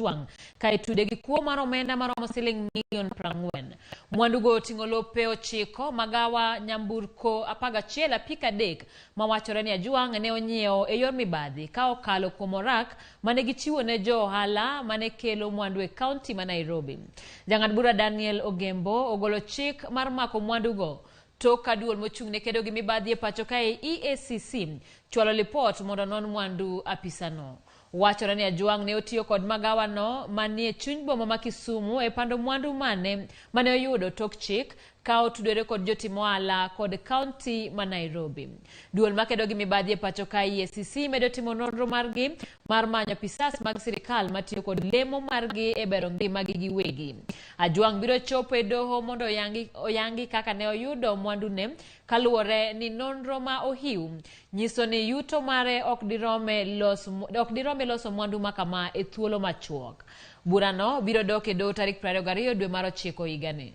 Ajwang' ka itude gi kuo mar omenda maromo siling milion 40. Mwandugo oting'o lope 9, magawa, nyamburko 11, apiko 3 mawachore ni Ajwang' ne onyiewo e yor mibadhi ka okalo kuom orak mane gichiwo ne jo ohala mane kelo mwandu e kaunti ma Nairobi. Jang'ad bura Daniel Ogembo ogolo chik mar mako mwandugo tok ka duol mochung' ne kedo gi mibadhi e pacho kae EACC chwalo lipot mondo onon mwandu apisano. Wachore ni Ajwang' ne otiyo kod magawano manie chuny boma ma Kisumu e pando mwandu mane oyudo tok chik ka otudore kod jotim ohala kod kaunti ma Nairobi. Duol makedo gi mibadhi e pacho ka EACC medo timo nonro margi mar manyo apisas mag sirikal matiyo kod lemo margi e bero ngimagi giwegi. Ajwang' biro chopo e doho mondo oyangi kaka ne oyudo mwandune kaluwore ni nonro ma ohiw nyiso ni yuto mare ok dirome loso mwandu ma kama e thuolo machuok. Burano biro dok e doho tarik 22 dwe mar 9 higani.